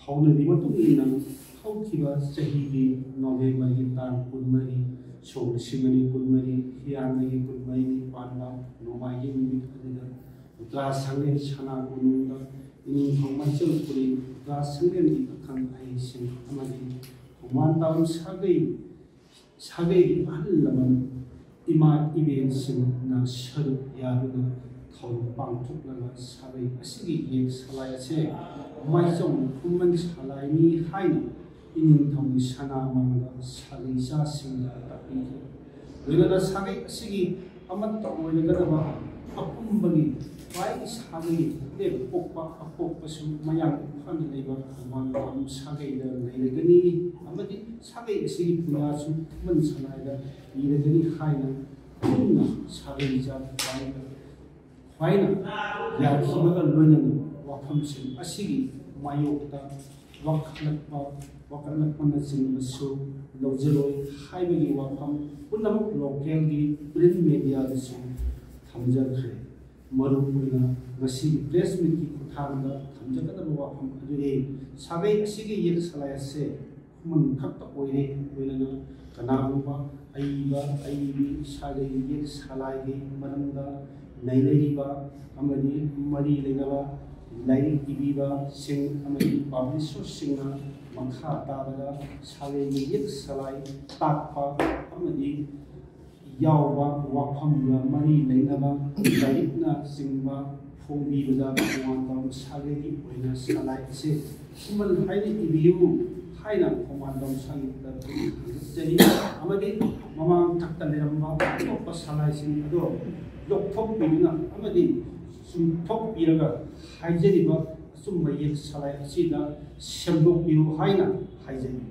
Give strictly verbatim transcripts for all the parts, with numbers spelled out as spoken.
ꯍꯧꯅꯕꯤ ꯃꯇꯨꯡ ꯏꯟꯅ ꯍꯧꯈꯤꯕ ꯆꯍꯤꯒꯤ ꯅꯣꯕꯦꯝꯕꯔꯒꯤ ꯇꯥꯡ ꯀꯨꯟꯃꯔꯤ, ꯁꯣꯛ ꯂꯤꯁꯤꯡ ꯑꯅꯤ ꯀꯨꯟꯃꯔꯤ, ꯍꯤꯌꯥꯡꯒꯩꯒꯤ ꯀꯨꯟꯃꯔꯤꯅꯤ ꯄꯥꯟꯕ ꯅꯣꯡꯃꯥꯏꯖꯤꯡ ꯅꯨꯃꯤꯠ ꯑꯗꯨꯗ ꯎꯇ꯭ꯔꯥ ꯁꯪꯂꯦꯟ ꯁꯅꯥ ꯀꯣꯅꯨꯡꯗ ꯏꯅꯤꯡꯊꯧ ꯃꯥꯏꯆꯧ ꯄꯨꯔꯤ ꯎꯇ꯭ꯔꯥ ꯁꯪꯂꯦꯟꯒꯤ ꯑꯈꯪ ꯑꯍꯩꯁꯤꯡ ꯑꯃꯗꯤ ꯈꯣꯡꯕꯥꯟ ꯇꯥꯕꯝ ꯁꯥꯒꯩ ꯁꯥꯒꯩꯒꯤ ꯑꯍꯜ ꯂꯃꯟ ꯏꯃꯥ ꯏꯕꯦꯟꯁꯤꯡꯅ ꯁꯔꯨꯛ ꯌꯥꯗꯨꯅ ꯊꯧꯔꯝ ꯄꯥꯡꯊꯣꯛꯂꯒ ꯁꯥꯒꯩ ꯑꯁꯤꯒꯤ ꯌꯦꯛ ꯁꯂꯥꯏ ꯑꯁꯦ ꯃꯥꯏꯆꯧ ꯈꯨꯃꯟ ꯁꯂꯥꯏꯅꯤ ꯍꯥꯏꯅ ꯏꯅꯤꯡꯊꯧꯒꯤ ꯁꯅꯥ ꯃꯥꯡꯗ ꯁꯥꯒꯩ ꯏꯆꯥꯁꯤꯡꯗ ꯇꯥꯛꯄꯤꯈꯤ꯫ ꯂꯣꯏꯅꯅ ꯁꯥꯒꯩ ꯑꯁꯤꯒꯤ ꯑꯃꯠꯇ ꯑꯣꯏꯔꯒꯗꯕ ꯑꯄꯨꯝꯕꯒꯤ ꯈ꯭ꯋꯥꯏ ꯁꯥꯒꯩ ꯄꯣꯛꯄ ꯑꯄꯣꯛꯄꯁꯨ ꯃꯌꯥꯝ ꯐꯅ ꯂꯩꯕ ꯈꯣꯡꯕꯥꯟ ꯁꯥꯒꯩꯗ ꯂꯩꯔꯒꯅꯤ ꯑꯃꯗꯤ ꯁꯥꯒꯩ ꯑꯁꯤꯒꯤ ꯄꯨꯌꯥꯁꯨ ꯈꯨꯃꯟ ꯁꯂꯥꯏꯗ ꯏꯔꯒꯅꯤ ꯍꯥꯏꯅ ꯄꯨꯟꯅ ꯁꯥꯒꯩ ꯏꯆꯥ ꯈ꯭ꯋꯥꯏꯅ ꯈ꯭ꯋꯥꯏꯅ ꯌꯥꯈꯤꯕꯒ ꯂꯣꯏꯅꯅ ꯋꯥꯐꯝꯁꯤꯡ ꯑꯁꯤꯒꯤ ꯃꯥꯌꯣꯛꯇ ꯋꯥꯀꯠꯂꯛꯄ ꯋꯥꯀꯠꯂꯛꯄꯅꯆꯤꯡꯕꯁꯨ ꯂꯧꯖꯔꯣꯏ ꯍꯥꯏꯕꯒꯤ ꯋꯥꯐꯝ ꯄꯨꯝꯅꯃꯛ ꯂꯣꯀꯦꯜꯒꯤ ꯄ꯭ꯔꯤꯟ ꯃꯦꯗꯤꯌꯥꯗꯁꯨ ꯊꯝꯖꯈ꯭ꯔꯦ꯫ ꯃꯔꯨꯑꯣꯏꯅ ꯉꯁꯤꯒꯤ ꯄ꯭ꯔꯦꯁ ꯃꯤꯠꯀꯤ ꯈꯨꯠꯊꯥꯡꯗ ꯊꯝꯖꯒꯗꯕ ꯋꯥꯐꯝ ꯑꯗꯨꯗꯤ ꯁꯥꯒꯩ ꯑꯁꯤꯒꯤ ꯌꯦꯛ ꯁꯂꯥꯏ ꯑꯁꯦ ꯈꯨꯃꯟ ꯈꯛꯇ ꯑꯣꯏꯔꯦ꯫ ꯂꯣꯏꯅꯅ ꯀꯅꯥꯒꯨꯝꯕ ꯑꯏꯕ ꯑꯏꯕꯤ ꯁꯥꯒꯩ ꯌꯦꯛ ꯁꯂꯥꯏꯒꯤ ꯃꯔꯝꯗ ꯅꯩꯅꯔꯤꯕ ꯑꯃꯗꯤ ꯃꯔꯤ ꯂꯩꯅꯕ ꯂꯥꯏꯔꯤꯛ ꯏꯕꯤꯕꯁꯤꯡ ꯑꯃꯗꯤ ꯄꯥꯕ꯭ꯂꯤꯁꯔꯁꯤꯡꯅ ꯃꯈꯥ ꯇꯥꯕꯗ ꯁꯥꯒꯩꯒꯤ ꯌꯦꯛ ꯁꯂꯥꯏ ꯇꯥꯛꯄ ꯑꯃꯗꯤ ꯌꯥꯎꯕ ꯋꯥꯐꯝꯒ ꯃꯔꯤ ꯂꯩꯅꯕ ꯂꯥꯏꯔꯤꯛꯅꯆꯤꯡꯕ ꯐꯣꯡꯕꯤꯕꯗ ꯈꯣꯡꯕꯥꯟ ꯇꯥꯕꯝ ꯁꯥꯒꯩꯒꯤ ꯑꯣꯏꯅ ꯁꯂꯥꯏ ꯑꯁꯤ ꯈꯨꯃꯟ ꯍꯥꯏꯅ ꯏꯕꯤꯌꯨ ꯍꯥꯏꯅ ꯈꯣꯡꯕꯥꯟ ꯇꯥꯕꯝ ꯁꯥꯒꯩꯗ ꯍꯪꯒꯠꯆꯔꯤ꯫ ꯑꯃꯗꯤ ꯃꯃꯥꯡ ꯊꯛꯇ ꯂꯩꯔꯝꯕ ꯑꯇꯣꯞꯄ ꯁꯂꯥꯏꯁꯤꯡ ꯑꯗꯣ ꯂꯧꯊꯣꯛꯄꯤꯗꯨꯅ ꯑꯃꯗꯤ ꯆꯨꯝꯊꯣꯛꯄꯤꯔꯒ ꯍꯥꯏꯖꯔꯤꯕ ꯑꯆꯨꯝꯕ ꯌꯦꯛ ꯁꯂꯥꯏ ꯑꯁꯤꯗ ꯁꯦꯝꯗꯣꯛꯄꯤꯌꯨ ꯍꯥꯏꯅ ꯍꯥꯏꯖꯔꯤ꯫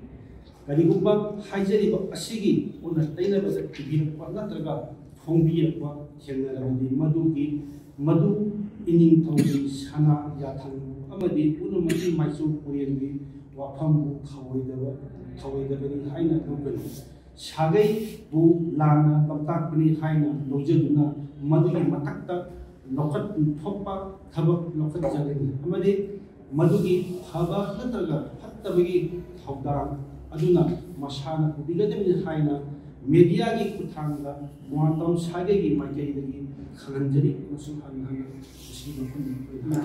ꯀꯔꯤꯒꯨꯝꯕ ꯍꯥꯏꯖꯔꯤꯕ ꯑꯁꯤꯒꯤ ꯑꯣꯟꯅ ꯇꯩꯅꯕꯗ ꯏꯕꯤꯔꯛꯄ ꯅꯠꯇ꯭ꯔꯒ ꯐꯣꯡꯕꯤꯔꯛꯄ ꯊꯦꯡꯅꯔꯕꯗꯤ ꯃꯗꯨꯒꯤ ꯃꯗꯨ ꯏꯅꯤꯡꯊꯧꯒꯤ ꯁꯅꯥ ꯌꯥꯊꯪ ꯑꯃꯗꯤ ꯄꯨꯝꯅꯃꯛꯀꯤ ꯃꯥꯏꯆꯧ ꯄꯨꯔꯦꯟꯒꯤ ꯋꯥꯐꯝꯕꯨ ꯊꯧꯑꯣꯏꯗꯕ ꯊꯧꯑꯣꯏꯗꯕꯅꯤ ꯍꯥꯏꯅ ꯂꯧꯒꯅꯤ꯫ ꯁꯥꯒꯩꯕꯨ ꯂꯥꯟꯅ ꯂꯝꯇꯥꯛꯄꯅꯤ ꯍꯥꯏꯅ ꯂꯧꯖꯗꯨꯅ ꯃꯗꯨꯒꯤ ꯃꯊꯛꯇ ꯂꯧꯈꯠ ꯊꯣꯛꯄ ꯊꯕꯛ ꯂꯧꯈꯠꯆꯒꯅꯤ ꯑꯃꯗꯤ ꯃꯗꯨꯒꯤ ꯐꯕ ꯅꯠꯇ꯭ꯔꯒ ꯐꯠꯇꯕꯒꯤ ꯊꯧꯗꯥꯡ ꯑꯗꯨꯅ ꯃꯁꯥꯅ ꯄꯨꯕꯤꯒꯗꯕꯅꯤ ꯍꯥꯏꯅ ꯃꯦꯗꯤꯌꯥꯒꯤ ꯈꯨꯠꯊꯥꯡꯗ ꯃꯣꯍꯟꯇꯝ ꯁꯥꯒꯩꯒꯤ ꯃꯥꯏꯀꯩꯗꯒꯤ ꯈꯪꯍꯟꯖꯔꯤ ꯑꯃꯁꯨꯡ ꯍꯟꯅ ꯍꯟꯅ ꯃꯁꯤꯒꯤ ꯃꯐꯝꯗ ꯑꯩꯈꯣꯏꯅ